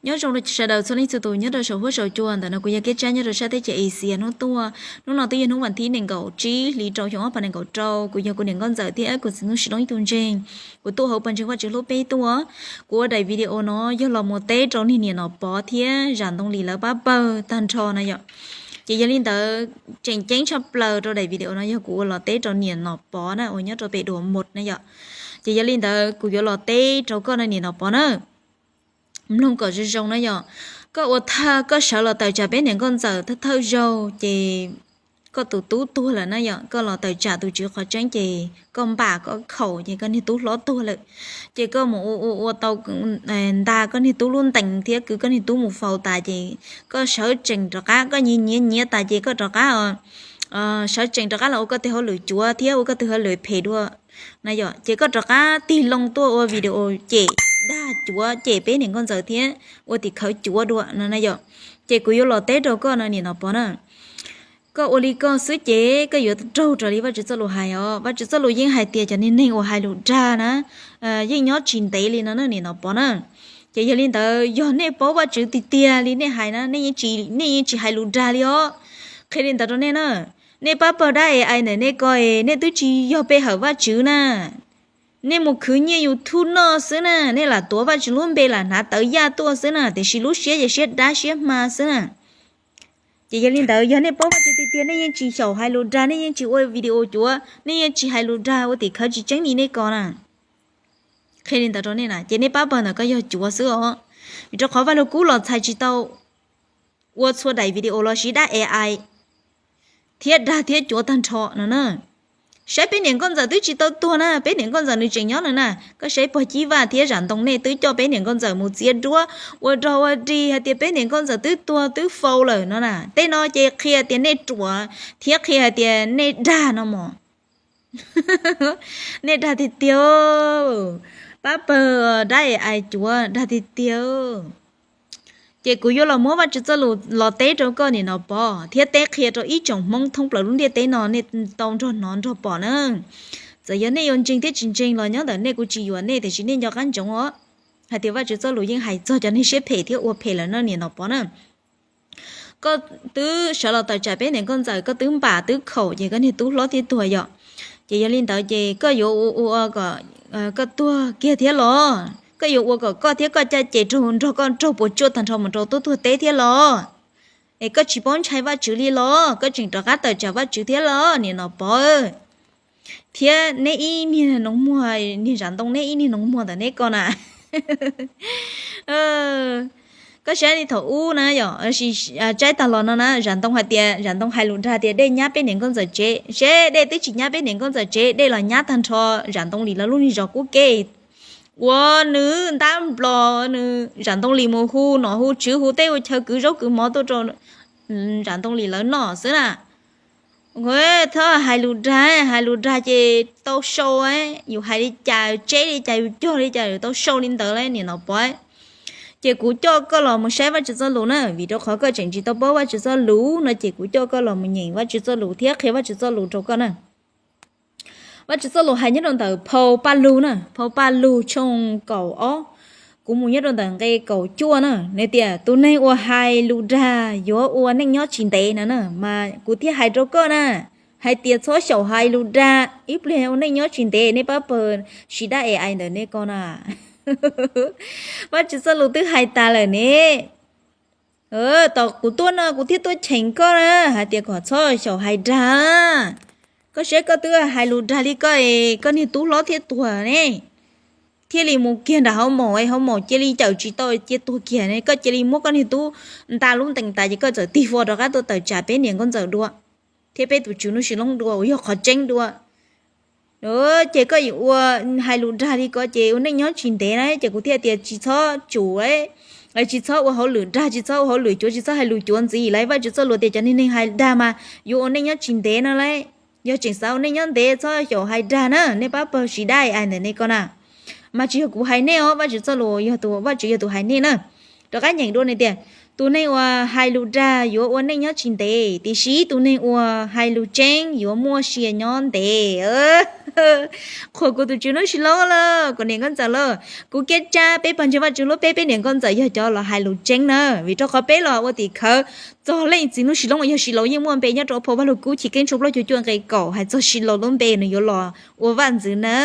Nyob zoo rau sawv daws txhua leej txhua tus nyob rau saum huab saum cua. Ntawm no kuv yog Keb Tsab nyob rau sab teb chaws Asia hnub tuaj. Hnub no twb yog hnub vas thib nees nkaum tsib hli rau xyoo ob phav nees nkaum rau. Kuv yog kuv niam nkauj ntxawm thiab kuv txiv Nuj Sis Loob ib tug ntseeg. Kuv tuaj hauv pawg ntseeg Vajtswv hlub peb tuaj. Kuv ua daim video no yog los mus teb rau niag niam Nom Pov thiab Zam Ntoo Lis lawv pab pawg tag nrho na yom. Ces yog li ntawd tseem ceeb tshaj plaws rau daim video no yog kuv ua los teb rau niam Nom Pov na uas nyob rau pem Dua Mos na yom. Ces yog li ntawd kuv yuav los teb rau koj na niam Nom Pov na. Mloog kom zoo zoo na yom. Koj ua tag koj sawv los tawm tsam peb niam nkauj ntxawm thawj thawj zaug ces koj tus tub tuag lawm na yom. Koj los tawm tsam tus tswv qhov tseeb ces koj npam koj khaum ces koj niag tub hlob tuag lawm. Ces koj mus ua ua ua tau nta koj niag tub lub ntees thiab kwv koj niag tub mus faus tas ces koj sawv tsees rov qab, koj nyiav nyiav nyiav tas ces koj rov qab sawv tsees rov qab los ua koj tes hauj lwm cuav thiab ua koj tes hauj lwm phem dua na yom. Ces koj rov qab tig loo tuaj ua video cem dag cuav cem peb niam nkauj ntxawm thiab ua tim khawv cuav dua no na yom. Ces kuv yuav los teb rau koj no niam Nom Pov na. Koj ua li koj xwb ces koj yuav raug raws li Vajtswv txoj lus hais os. Vajtswv txoj lus yeej hais tias cov niag neeg uas hais lus dag na yeej nyob tsis ntev li no na niam Nom Pov na. Ces yog li ntawd yog nej paub Vajtswv tiag tiag li nej hais na, nej yeej tsis hais lus dag li os. Qhia li ntawd rau nej na. Nej pab pawg dab AI ntawm nej ko es nej twb tsis yog pe hawm Vajtswv na. Nej mus khwv nyiaj YouTube noj xwb na, nej lam tuav Vajtswv lub npe lam hnav tawv yaj tuaj xwb na, tiam sis lub siab ces siab dab siab hma xwb na. Ces yog li ntawd yog nej paub Vajtswv tiag tiag nej yeej tsis xyaum hais lus dag, nej yeej tsis ua video cuav, nej yeej tsis hais lus dag ua tim khawv tsis tseeb li nej ko na. Qhia li ntawd rau nej na, ces nej pab pawg ntawm ko yog cuav xwb os. Vim rau qhov Vaj Lug Kub los txhais tsis tau ua txhua daim video los siv dab AI thiab dag thiab cuav tag nrho no na. Saib peb niam nkauj ntxawm twb tsis tau tuag na, peb niam nkauj ntxawm nws tseem nyob no na. Koj saib pog Cib Vaj thiab Zam Ntoo nej twb coj peb niam nkauj ntxawm mus txiav duab ua rog ua dig hais tias peb niam nkauj ntxawm twb tuag twb faus lawm no na. Tej no ces qhia tias nej ruam thiab qhia hais tias nej dag no mos. Nej dag tiag tiag, pab pawg dab AI cuav dag tiag tiag. Ces kuv yuav los muab Vajtswv txoj lus los teb rau koj niam Nom Pov thiab teb qhia rau ib tsoom Hmoob thoob plaws lub ntiaj teb no nej tau nrog hnov nrog pom na. Txawm yog nej yuav ntseeg thiab tsis ntseeg los nyob ntawm nej, kuv tsis yuam nej tiam sis nej nco qab ntsoov os, hais tias Vajtswv txoj lus yeej hais txog cov neeg siab phem thiab ua phem lawm no niam Nom Pov na. Koj twb sawv los tawm tsam peb niam nkauj ntxawm, koj twb npam twb khaum ces koj niag tub hlob thiaj tuag yom. Ces yog li ntawd ces koj yuav ua ua kom koj tuag kiag thiab los? Koj yuav ua kom koj thiab koj caj ces raug nrog koj raug puas tsuaj tag nrho mus rau tub tuag teb thiab los? Es koj tsis paub ntshai Vajtswv li los? Koj tseem rov qab tawm tsam Vajtswv thiab los niam Nom Pov? Thiab neb ib niag noo muag, niag Zam Ntoo neb ib niag noo muag ntawm neb ko na. Koj saib li thaum ub na yom, tsaib tag los no na, Zam Ntoo hais tias, Zam Ntoo hais lus dag tias dej nyab peb niam nkauj ntxawm tsev, seb dej twb tsis nyab peb niam nkauj ntxawm tsev, dej los nyab tag nrho Zam Ntoo Lis lawv lub niag zos Kub Keb. Ua nws ntab nplos, nws Zam Ntoo Lis mus hu nom hu tswv hu teb hu chaw kwv zaub kwv mov tuaj rau Zam Ntoo Lis lawv noj xwb na. Txhob hais lus dag, hais lus dag ces tau sau, yus hais li cas tseb li cas yus cog li cas yus tau sau li ntawd lauj niam Nom Pov. Ces kuv coj koj los mus saib Vajtswv txoj lus na, vim rau qhov koj tseem tsis tau paub Vajtswv txoj lus no ces kuv coj koj los mus nyeem Vajtswv txoj lus thiab qhia Vajtswv txoj lus rau koj na. Vajtswv txoj lus hais nyob rau ntawm phau Paj Lug na, phau Paj Lug tshooj kaum ob, kuv mus nyob rau ntawm nqe kaum cuaj na, nws tias tus neeg uas hais lus dag yuav ua neej nyob tsis ntev no na, mas kuv thiaj hais rau koj na, hais tias txhob xyaum hais lus dag, ib pliag ua neej nyob tsis ntev, nej pab pawg siv dab AI ntawm nej ko na. Vajtswv txoj lus twb hais tas lawm ne. Tom kuv tuaj no kuv thiaj tuaj cheem koj na, hais tias kom txhob xyaum hais dag. Koj saib koj twb hais lus dag li koj es koj niag tub hlob thiaj tuag ne, thiaj li mus kiag nram hauv maum, hauv maum cia li cawm tsis tau cia tuag kiag ne, koj cia li muab koj niag tub nta lub ntees tas ces koj txawm tig fo rov qab tuaj tawm tsam peb niam nkauj ntxawm dua, thiab peb tus tswv Nuj Sis Loob dua uas yog qhov tseeb dua. Ces koj yuav ua, hais lus dag li ko ces ua neej nyob tsis ntev na, ces kuv thiaj tias tsis txhob tsum, tsis txhob ua hauj lwm dag, tsis txhob ua hauj lwm cuav, tsis txhob hais lus cuav ntxiv lawm. Vajtswv txoj lus tias cov neeg hais dag mas yuav ua neej nyob tsis ntev no lauj. Yog tseem xav ua neej nyob ntev txhob xyaum hais dag na, nej pab pawg siv dab AI ntawm nej ko na. Mas tsis yog kuv hais nej os, Vajtswv txoj lus yog tus, Vajtswv yog tus hais nej na. Rov qab nyeem dua nws tias, tus neeg uas hais lus dag yuav ua neej nyob tsis ntev, tiam sis tus neeg uas hais lus tseeb yuav muaj sia nyob ntev. Qhuas kuv tus tswv Nuj Sis Loob lawm, kuv niam nkauj ntxawm lawm, kuv kiab tsab peb pawg ntseeg Vajtswv hlub peb, peb niam nkauj ntxawm yog cov los hais lus tseeb na, vim rau qhov peb los ua tim khawv txog leej txiv Nuj Sis Loob uas yog Sis Laus yeej muaj npe nyob rau Phau Vaj Lug Kub Chiv Keeb tshooj plaub caug cuaj nqe kaum hais txog Sis Laus lub npe nws yuav los ua vaj ntxwv na.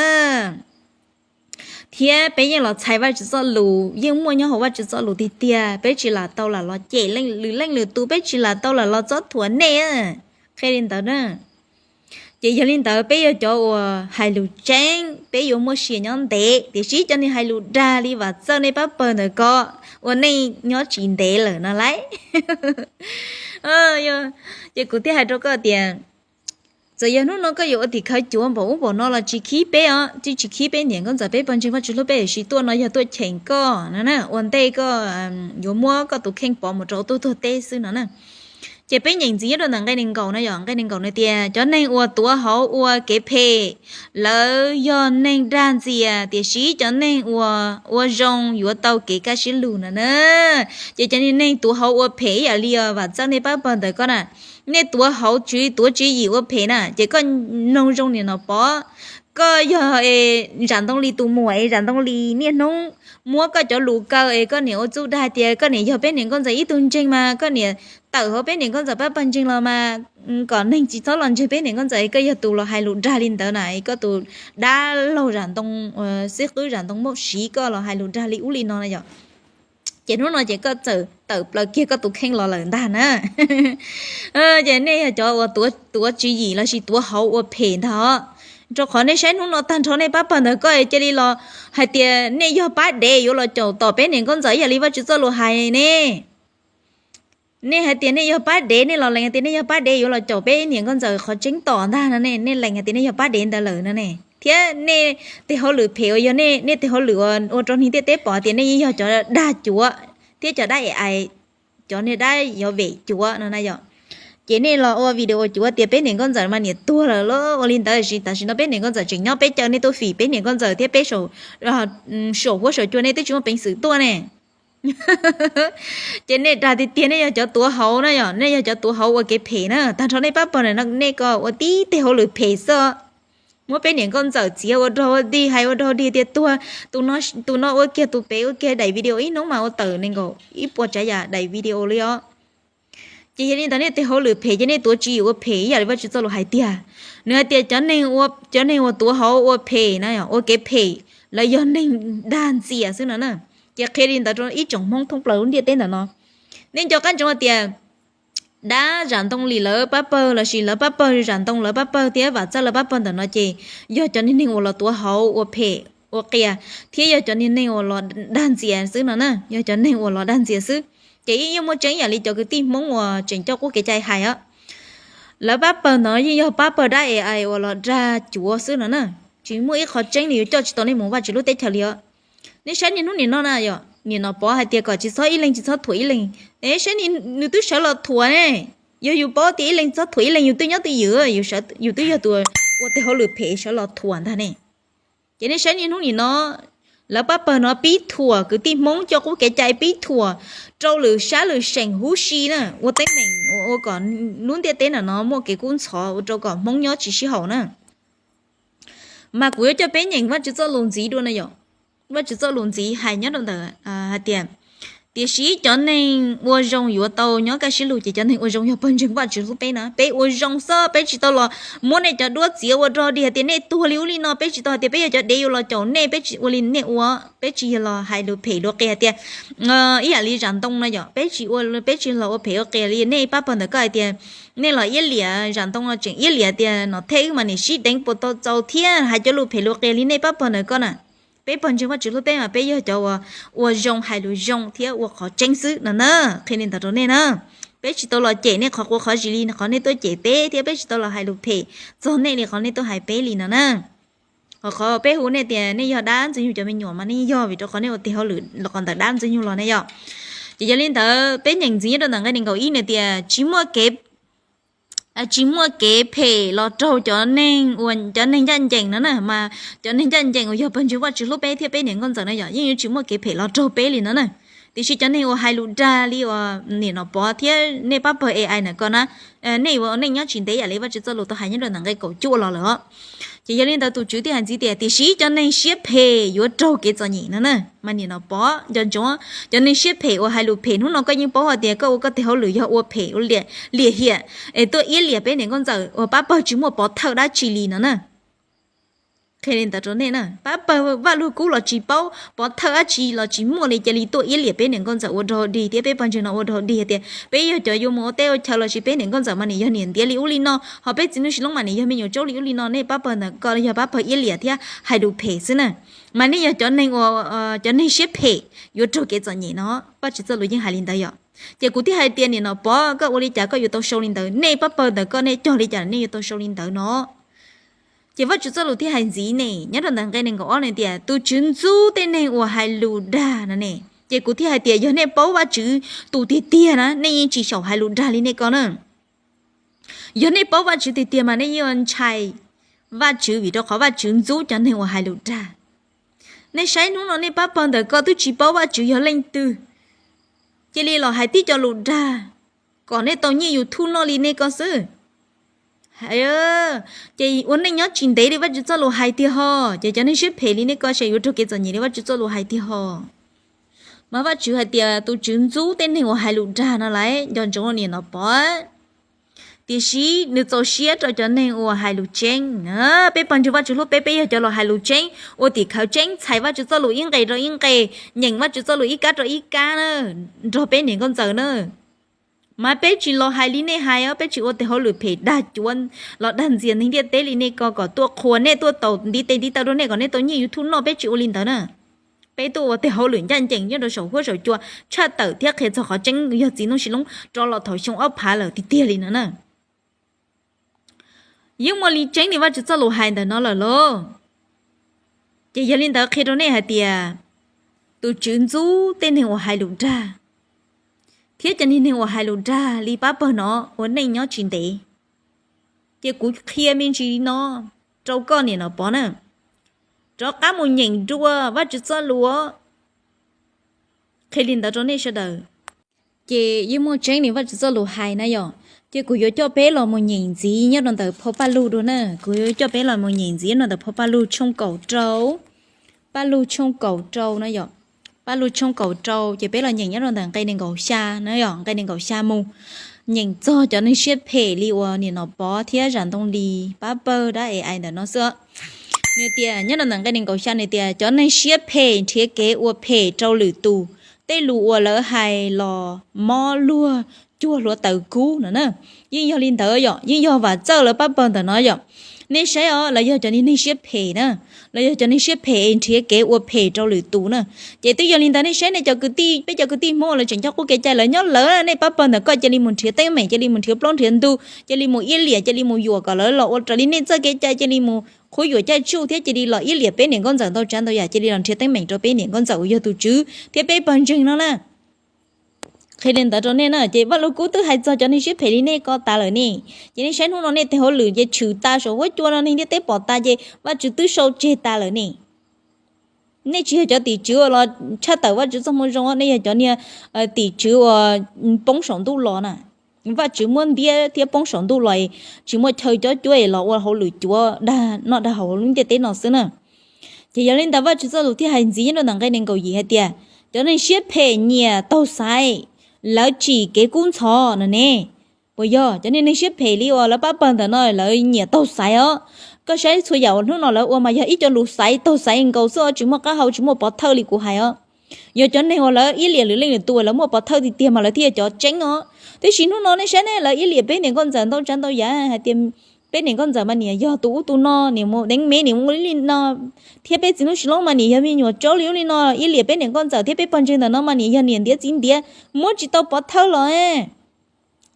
Thiab peb yeej los txhais Vajtswv txoj lus, yeej muaj nyob hauv Vajtswv txoj lus tiag tiag, peb tsis lam tau lam los cem lwm leej lwm tus, peb tsis lam tau lam los txob thuam nej. Qhia li ntawd na. Ces yog li ntawd peb yog cov uas hais lus tseeb peb yuav muaj sia nyob ntev, tiam sis cov neeg hais lus dag li Vam Txawj nej pab pawg ntawm ko ua neej nyob tsis ntev lawm no lauj. Ces kuv thiaj hais rau koj tias, txawm yog hnub no koj yuav ua tim khawv cuav npaum ub npaum no los tsis khib peb os, tsis khib peb niam nkauj ntxawm peb pawg ntseeg Vajtswv hlub peb, tiam sis tuaj no yog tuaj cheem koj no na, ua ntej koj yuav muab koj tus kheej pov mus rau tus tuag teb xwb no na. Ces peb nyeem ntxiv nyob rau ntawm nqe nees nkaum no yom, nqe nees nkaum no tias cov neeg uas tuav hauv ua kev phem, lawv yog neeg dag ntxias, tiam sis cov neeg uas ua zoo yuav tau kev kaj siab lug no na. Ces cov neeg tuav hauv ua phem ib yam li Vam Txawj nej pab pawg ntawm koj na, nej tuav hauv tswv tuav tswv yim ua phem na, ces koj mloog zoo nim no pov, koj yog Zam Ntoo Lis tus muam es Zam Ntoo Lis niaj hnub muab koj cov lus kaw es koj niam ua txuj dag tias koj niam yog peb niam nkauj ntxawm ib tug ntseeg mas koj niam tawm hauv peb niam nkauj ntxawm pab pawg ntseeg los mas kom neeg tsis txhob los ntseeg peb niam nkauj ntxawm es koj yog tus los hais lus dag li ntawd na, es koj tus dab laug Zam Ntoo, xib qwb Zam Ntoo Mauj Siv koj los hais lus dag li ub li no na yom. Ces hnub no ces koj txawm tawm plaws kiag koj tus kheej los lawm ntag na. Ces nej yog cov uas tuav tswv yim lossis tuav hauv ua phem ntag os. Rau qhov nej saib hnub no tag nrho nej pab pawg ntawm koj cia li los hais tias nej yog pab dev yuav los caum tom peb niam nkauj ntxawm ib yam li Vajtswv txoj lus hais ne. Nej hais tias nej yog pab dev, nej los lees hais tias nej yog pab dev yuav los caum peb niam nkauj ntxawm qhov tseeb tom ntag no ne, nej lees hais tias nej yog pab dev ntawd lawm no ne, thiab nej tes hauj lwm phem uas yog nej tes hauj lwm uas ua rau neeg ntiaj teb pom tias nej yeej yog cov dag cuav thiab cov dab ais, cov niag dab yuav vem cuav no na yom. Ces nej los ua video cuav tias peb niam nkauj ntxawm mas niam tuag lawm los ua li ntawd, tiam sis tam sim no peb niam nkauj ntxawm tseem nyob, peb caw nej tuaj fim peb niam nkauj ntxawm thiab peb saum huab saum cua nej twb tsis muaj peev xwm tuaj ne. Ces nej dag tiag tiag, nej yog cov tuav hauv na yom, nej yog cov tuav hauv ua kev phem na. Tag nrho nej pab pawg ntawm no nej ko ua tib teg hauj lwm phem xwb. Muab peb niam nkauj ntxawm txiav ua rog ua dig, hais ua rog ua dig tias tuag, tus no ua kiag tus pem ua kiag, daim video ib hnub mas ua tawm nees nkaum ib puas tsav yam daim video li os. Ces yog li ntawd nej tes hauj lwm phem ces nej tuav tswv yim ua phem ib yam li Vajtswv txoj lus hais tiag. Nws hais tias cov neeg uas tuav hauv ua phem na, ua kev phem, lawv yog neeg dag ntxias xwb no na. Ces qhia li ntawd rau ib tsoom Hmoob thoob plaws lub ntiaj teb ntawm no. Nej nco qab ntsoov hais tias dab Zam Ntoo Lis lawv pab pawg lossis lawv pab pawg Zam Ntoo lawv pab pawg thiab Vam Txawj lawv pab pawg ntawm no ces yog cov niag neeg uas los tuav hauv ua phem ua qias thiab yog cov niag neeg uas los dag ntxias xwb no na, yog cov neeg uas los dag ntxias xwb. Ces yeej muaj tseeb ib yam li cov kwv tij Hmoob uas tseem coj qub kev cai hais os. Lawv pab pawg ntawd yeej yog pab pawg dab ais uas los dag cuav xwb no na. Tsis muaj ib qho tseeb li yuav coj tsis tau nej mus Vajtswv lub teb chaws li os. Nej saib niaj hnub nim no na yom, nim no pov hais tias kom tsis txhob ib leeg tsis txhob thuam ib leeg. Saib nws twb sawv los thuam ne. Yog yus paub tias ib leeg txhob thuam ib leeg yus twb nyob twj ywm, yus twb yog tus ua tes hauj lwm phem sawv los thuam ntag ne. Ces nej saib niaj hnub nim no lawv pab pawg no pib thuam kwv tij Hmoob coj qub kev cai, pib thuam rau lwm sab lwm seem huv si na, ua teeb meem ua kom lub ntiaj teb ntawm no muaj kev kub ntxhov ua rau kom Hmoob nyob tsis sib haum na. Mas kuv yuav coj peb nyeem Vajtswv txoj lus ntxiv dua na yom. Vajtswv txoj lus ntxiv hais nyob rau ntawm hais tias, tiam sis cov neeg ua zoo yuav tau nyob kaj siab lug. Ces cov neeg ua zoo yog pawg ntseeg Vajtswv hlub peb na, peb ua zoo xwb, peb tsis tau los muab nej cov duab txiav ua rog dig hais tias nej tuag li ub li no, peb tsis tau hais tias peb yog cov dev yuav los caum nej, peb tsis ua li nej ua, peb tsis yog los hais lus phem lus qias hais tias ib yam li Zam Ntoo no yom, peb tsis ua, peb tsis los ua phem ua qias li nej pab pawg ntawm ko hais tias nej los iab liam Zam Ntoo no tseem iab liam tias Nom Thej wb mas nim sib deev puas tau txaus thiab hais cov lus phem lus qias li nej pab pawg ntawm ko na. Peb pawg ntseeg Vajtswv hlub peb mas peb yog cov uas ua zoo hais lus zoo thiab ua qhov tseeb xwb no na. Qhia li ntawd rau nej na, peb tsis tau los cem nej qhov quav qhov zis li qhov nej tuaj cem peb thiab peb tsis tau los hais lus phem txog nej li qhov nej tuaj hais peb li no na. Ho qhov peb hu nej tias nej yog dab Ntxwg Nyug cov me nyuam mas nej yog vim rau qhov nej ua tes hauj lwm los kom ntawm dab Ntxwg Nyug los ne yom. Ces yog li ntawd peb nyeem ntxiv nyob rau ntawm nqe nees nkaum ib nws tias tsis muaj kev tsis muaj kev phem los raug cov neeg uas cov neeg ncaj ncees no na, mas cov neeg ncaj ncees uas yog pawg ntseeg Vajtswv hlub peb thiab peb niam nkauj ntxawm no yom yeej yuav tsis muaj kev phem los raug peb li no na. Tiam sis cov neeg uas hais lus dag li uas nim no Pov thiab nej pab pawg A I ntawm ko na, nej ua neej nyob tsis ntev yam li Vajtswv txoj lus tau hais nyob rau ntawm nqe kaum cuaj los lawm os. Ces yog li ntawd tus Tswv thiaj hais ntxiv tias, tiam sis cov neeg siab phem yuav raug kev txom nyem no na. Mas nim no Pov nco ntsoov, cov neeg siab phem uas hais lus phem, hnub no koj yeej paub hais tias koj ua koj tes hauj lwm yog ua phem ua liam hiam, es tuaj iab liam peb niam nkauj ntxawm uas pab pawg tsis muaj pov thawj dab tsi li no na. Qhia li ntawd rau nej na, pab pawg Vaj Lug Kub los tsis paub, pov thawj dab tsi los tsis muaj li, cia li tuaj iab liam peb niam nkauj ntxawm ua rau dig thiab peb pawg ntseeg no ua rau dig hais tias peb yog cov yuav mus ua teb ua chaw los sis peb niam nkauj ntxawm mas nim yog niam ntiav li ub li no, ho peb txiv Nuj Sis Loob mas nim yog me nyuam tsaub li ub li no, nej pab pawg ntawm ko yog pab pawg iab liam thiab hais lus phem xwb na. Mas nej yog cov neeg uas, cov neeg siab phem yuav raug kev txom nyem no, Vajtswv txoj lus yeej hais li ntawd yom. Ces kuv thiaj hais tias nim no Pov koj ua li cas koj yuav tau sau li ntawd, nej pab pawg ntawm ko nej cog li cas nej yuav tau sau li ntawd no. Ces Vajtswv txoj lus thiaj hais ntxiv ne, nyob rau ntawm nqe nees nkaum ob ne tias tus Tswv ntxub tej neeg uas hais lus dag no ne. Ces kuv thiaj hais tias yog nej paub Vajtswv tus tiag tiag na nej yeej tsis xyaum hais lus dag li nej ko na. Yog nej paub Vajtswv tiag tiag mas nej yeej ntshai Vajtswv vim rau qhov Vajtswv ntxub cov neeg uas hais lus dag. Nej saib hnub no nej pab pawg ntawm ko twb tsis paub Vajtswv yog leej twg, cia li los hais tib co lus dag kom nej tau nyiaj YouTube noj li nej ko xwb. Ces ua neej nyob tsis ntev li Vajtswv txoj lus hais tiag ho, ces cov neeg siab phem li nej ko ces yuav raug kev txom nyem li Vajtswv txoj lus hais tiag ho. Mas Vajtswv hais tias tus Tswv ntxub tej neeg uas hais lus dag no lawm, nco ntsoov nim no Pov. Tiam sis nws txaus siab rau cov neeg uas hais lus tseeb. Peb pawg ntseeg Vajtswv hlub peb, peb yog cov los hais lus tseeb, ua tim khawv tseeb, txhais Vajtswv txoj lus ib nqe rau ib nqe, nyeem Vajtswv txoj lus ib kab rau ib kab na, nrog peb niam nkauj ntxawm na. Mas peb tsis los hais li nej hais os, peb tsis ua tes hauj lwm phem dag cuav los dag ntxias neeg ntiaj teb li nej ko kom tuaj qhuas nej, tuaj taus ntiv tes ntiv taw rau nej kom nej tau nyiaj YouTube noj, peb tsis ua li ntawd na. Peb tuaj ua tes hauj lwm ncaj ncees nyob rau saum huab saum cua, tshaj tawm thiab qhia txog qhov tseeb yog txiv Nuj Sis Loob rov los thaum xyoo ob phav lawm tiag tiag li no na. Yeej muaj li tseeb li Vajtswv txoj lus hais ntawm no lawm lauj. Ces yog li ntawd qhia rau nej hais tias tus Tswv ntxub tej neeg uas hais lus dag, thiab cov niag neeg uas hais lus dag li pab pawg no ua neej nyob tsis ntev. Ces kuv qhia me ntsis li no rau koj niam no Pov na, rov qab mus nyeem dua Vajtswv txoj lus. Qhia li ntawd rau nej sawv daws. Ces yeej muaj tseeb li Vajtswv txoj lus hais na yom. Ces kuv yuav coj peb los mus nyeem ntxiv nyob rau ntawm phau Paj Lug dua na. Kuv yuav coj peb los mus nyeem ntxiv nyob rau ntawm phau Paj Lug tshooj kaum rau. Paj Lug tshooj kaum rau na yom. Paj Lug tshooj kaum rau ces peb los nyeem nyob rau ntawm nqe nees nkaum xya na yom, nqe nees nkaum xya mus. Nyeem txog cov neeg siab phem li uas niam no Pov thiab Zam Ntoo Lis pab pawg dab AI ntawm no xwb. Nws tias nyob rau ntawm nqe nees nkaum xya nws tias cov neeg siab phem nrhiav kev ua phem rau lwm tus, tej lus uas lawv hais los mob luag cuag hluav taws kub no na. Yeej yog li ntawd yom, yeej yog Vam Txawj lawv pab pawg ntawm no yom. Nej saib os, lawv yog cov niag neeg siab phem na, lawv yog cov neeg siab phem es nrhiav kev ua phem rau lwm tus na. Ces twb yog li ntawd nej saib nej cov kwv tij, peb cov kwv tij Hmoob lawv tseem coj qub kev cai lawv nyob lawv, nej pab pawg ntawm ko cia li mus nrhiav teeb meem, cia li mus nrhiav plaub nrhiav ntug, cia li mus iab liam, cia li mus yuam kom lawv los ua raws li nej txoj kev cai, cia li mus qhuab yuam caij tsuj thiab cia li los iab liam peb niam nkauj ntxawm ntau tsav ntau yam, cia li los nrhiav teeb meem rau peb niam nkauj ntxawm uas yog tus Tswv thiab peb pawg ntseeg no na. Qhia li ntawd rau nej na, ces Vaj Lug Kub twb hais txog cov neeg siab phem li nej ko tas lawm ne. Ces nej saib hnub no nej tes hauj lwm ces tshwm tas saum huab cua no, neeg ntiaj teb pom tas ces Vajtswv twb sau tseg tas lawm ne. Nej tsis yog cov tim tswv uas los tshaj tawm Vajtswv txoj moo zoo, nej yog cov niag tim tswv uas poob saum ntuj los na. Vajtswv muab ntiab thiab poob saum ntuj los, tsis muaj chaw cob cuab es los ua hauj lwm cuav dag noj dag haus hauv lub ntiaj teb no xwb na. Ces yog li ntawd Vajtswv txoj lus thiaj hais ntxiv nyob rau ntawm nqe nees nkaum yim hais tias cov neeg siab phem nyiam taug xaiv, lawv tsim kev kub ntxhov no ne. Puas yog cov niag neeg siab phem li uas lawv pab pawg ntawm no lawv nyiam taug xaiv os? Koj saib txhua yam uas hnub no lawv ua mas yog ib co lus xaiv taug xaiv nkaus xwb os, tsis muaj qab hau tsis muaj pov thawj li kuv hais os. Yog cov neeg uas lawv iab liam lwm leej lwm tus lawv muaj pov thawj tiag tiag mas lawv thiaj yog cov tseeb os. Tiam sis hnub no nej saib ne, lawv iab liam peb niam nkauj ntxawm ntau tsav ntau yam hais tias peb niam nkauj ntxawm mas niam yog tus ub tus no, niam mus deev mev niam mus li li no, thiab peb txiv Nuj Sis Loob mas niam yog me nyuam tsaub li ub li no, iab liam peb niam nkauj ntxawm thiab peb pawg ntseeg ntawm no mas niam yog niam ntiav txiv ntiav, muab tsis tau pov thawj los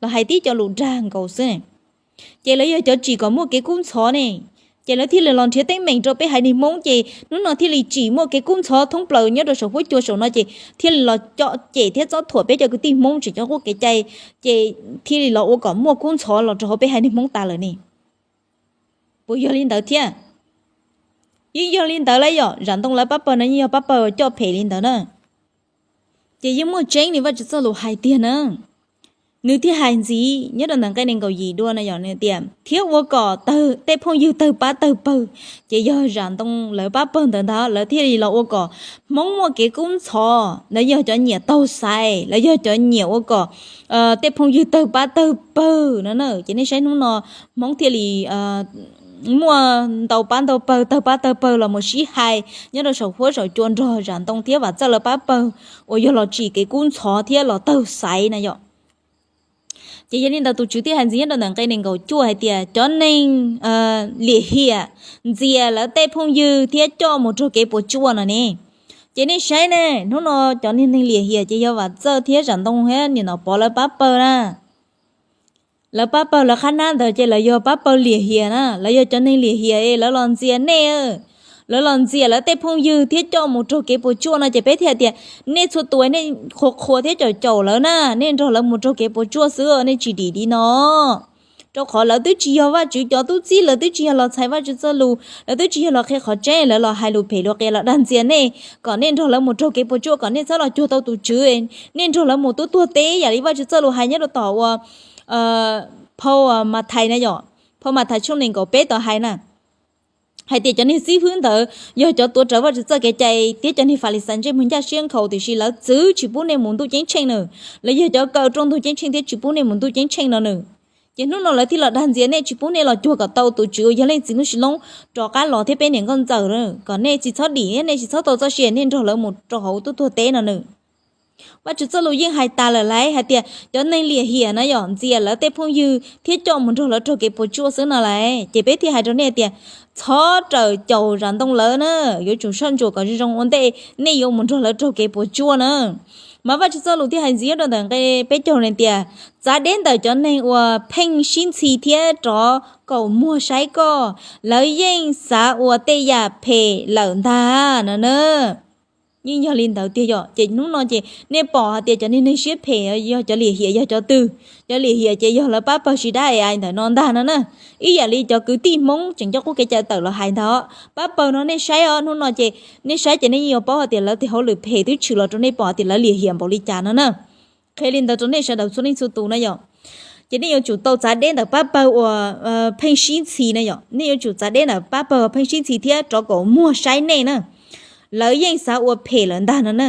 los hais tib co lus dag nkaus xwb. Ces lawv yog cov tsim kom muaj kev kub ntxhov ne, ces lawv thiaj li los nrhiav teeb meem rau peb haiv neeg Hmoob, ces hnub no thiaj li tsim muaj kev kub ntxhov thoob plaws nyob rau saum huab cua saum no, ces thiaj li los cem thiab txob thuam peb cov kwv tij Hmoob tseem cov qub kev cai, ces thiaj li los ua kom muaj kub ntxhov los rau hauv peb haiv neeg Hmoob tas lawm ne. Puas yog li ntawd thiab? Yeej yog li ntawd lawm yom, Zam Ntoo lawv pab pawg no yeej yog pab pawg coj phem li ntawd na. Ces yeej muaj tseeb li Vajtswv txoj lus hais tiag na. Nws thiaj hais ntxiv nyob rau ntawm nqe nees nkaum yim dua no yog nws tias thiab ua kom tej phooj ywg tawg pab tawg pawg, ces yog zam ntoo lawv pab pawg ntawd ntag lawv thiaj li los ua kom Hmoob muaj kev kub ntxhov, lawv yog cov nyiam taug xaiv, lawv yog cov nyiam ua kom tej phooj ywg tawg pab tawg pawg no na. Ces nej saib hnub no Hmoob thiaj li muaj ntau pab ntau pawg, tawg pab tawg pawg los mus sib hais nyob rau saum huab saum cua nrog zam ntoo thiab Vam Txawj lawv pab pawg uas yog los tsim kev kub ntxhov thiab los tawg xaiv na yom. Ces yog li ntawd tus Tswv thiaj hais ntxiv nyob rau ntawm nqe nees nkaum cuaj hais tias cov neeg liam hiam ntxias lawv tej phooj ywg thiab coj mus raug kev puas tsuaj no ne. Ces nej saib ne, hnub no cov neeg liam hiam ces yog Vam Txawj thiab zam ntoo thiab niam nom pov lawv pab pawg na. Lawv pab pawg lawv qhab nab ntawd ces lawv yog pab pawg liam hiam na, lawv yog cov neeg liam hiam lawv los ntxias nej, lawv los ntxias lawv tej phooj ywg thiab coj mus raug kev puas tsuaj no ces peb thiaj tias nej txhua tus nej qhuas qhuas thiab caum caum lawv na, nej nrog lawv mus raug kev puas tsuaj xwb nej tsis dim li no. Rau qhov lawv twb tsis yog Vajtswv cov tub txib, lawv twb tsis yog los txhais Vajtswv txoj lus, lawv twb tsis yog los qhia qhov tseeb, lawv los hais lus phem lus qias los dag ntxias nej kom nej nrog lawv mus raug kev puas tsuaj kom nej txhob los cuag tau tus Tswv, nej nrog lawv mus tuaj tuag teb yam li Vajtswv txoj lus hais nyob rau tom uas phau Mathais na yom, phau Mathais tshooj nees nkaum peb tau hais na, hais tias cov neeg xib hwb ntawd yog cov tuav rawv Vajtswv txoj kev cai thiab cov neeg Falixais ntsej muag ncaj siab nkhaus tiam sis lawv txwv tsis pub nej mus ntuj ceeb tsheej na, lawv yog cov kaw rau ntug ceeb tsheej thiab tsis pub nej mus ntuj ceeb tsheej no na. Ces hnub no lawv thiaj los dag ntxias nej tsis pub nej los cuag kom tau tus Tswv uas yog Leej Txiv Lub Sis Loos rov qab los thiab peb niam nkauj ntxawm kom nej tsis txhob dim, nej tsis txhob tau txoj sia nej nrog lawv mus rau hauv tuaj tuag teb no na. Vajtswv txoj lus yeej hais tas lawm lauj hais tias cov neeg liam hiam na yom ntxias lawv tej phooj ywg thiab coj mus nrog lawv raug kev puas tsuaj xwb no lauj. Ces peb thiaj hais rau nej tias txhob rawm caum zam ntoo lawv na, yuav tsum soj ntsuam kom zoo zoo ua ntej nej yuav mus nrog lawv raug kev puas tsuaj na. Mas Vajtswv txoj lus thiaj hais ntxiv nyob rau ntawm nqe peb caug ne tias txav deb ntawm cov neeg uas pheej sib ntxhi thiab rov kaum muag saib koj, lawv yeej xav ua tej yam phem lawm ntag no na. Yeej yog li ntawd tiag yom. Ces hnub no ces nej pom hais tias cov neeg siab phem yog cov liam hiam yog cov twg? Cov liam hiam ces yog lawv pab pawg Siv Dab Ai ntawm no ntag no na. Ib yam li cov kwv tij Hmoob tseem coj qub kev cai tawm los hais ntag, pab pawg no nej saib os, hnub no ces nej saib ces nej yeej yuav paub hais tias lawv tes hauj lwm phem twb tshwm los rau nej pom hais tias lawv liam hiam npaum li cas no na. Qhia li ntawd rau nej sawv daws txhua leej txhua tus na yom. Ces nej yuav tsum tau txav deb ntawm pab pawg uas pheej sib ntxhi na yom, nej yuav tsum txav deb ntawm pab pawg uas pheej sib ntxhi thiab rov kaum muag saib nej na. Lawv yeej xav ua phem lawm ntag no na.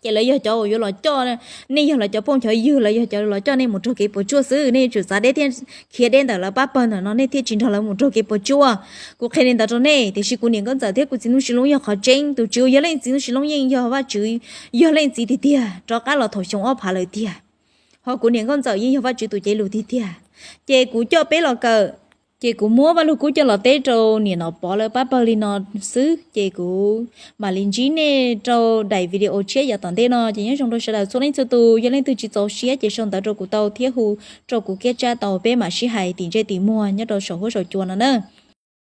Ces lawv yog cov uas yuav los coj, nej yog lawv cov phooj cov ywg, lawv yog cov los coj nej mus raug kev puas tsuaj xwb. Nej yuav tsum txav deb thiab khiav deb ntawm lawv pab pawg ntawm no nej thiaj tsis nrog lawv mus raug kev puas tsuaj. Kuv qhia li ntawd rau nej, tiam sis kuv niam nkauj ntxawm thiab kuv txiv Nuj Sis Loob yog qhov tseeb, tus Tswv uas yog Leej Txiv Nuj Sis Loob yeej yog Vajtswv, yog Leej Txiv tiag tiag rov qab los thaum xyoo ob phav lawm tiag. Ho kuv niam nkauj ntxawm yeej yog Vajtswv tus cev lus tiag tiag. Ces kuv coj peb los kawm, ces kuv muab Vaj Lug Kub coj los teb rau niam nom pov lawv pab pawg li no xwb, ces kuv mam li ntsib nej rau daim video tshiab yav tom ntej no. Ces nyob zoo rau sawv daws txhua leej txhua tus, yog leej twg tsis txaus siab ces sau ntawv rau kuv tau thiab hu rau kuv kiab tsab tau, peb mam sib hais tim ntsej tim muag nyob rau saum huab saum cua no na.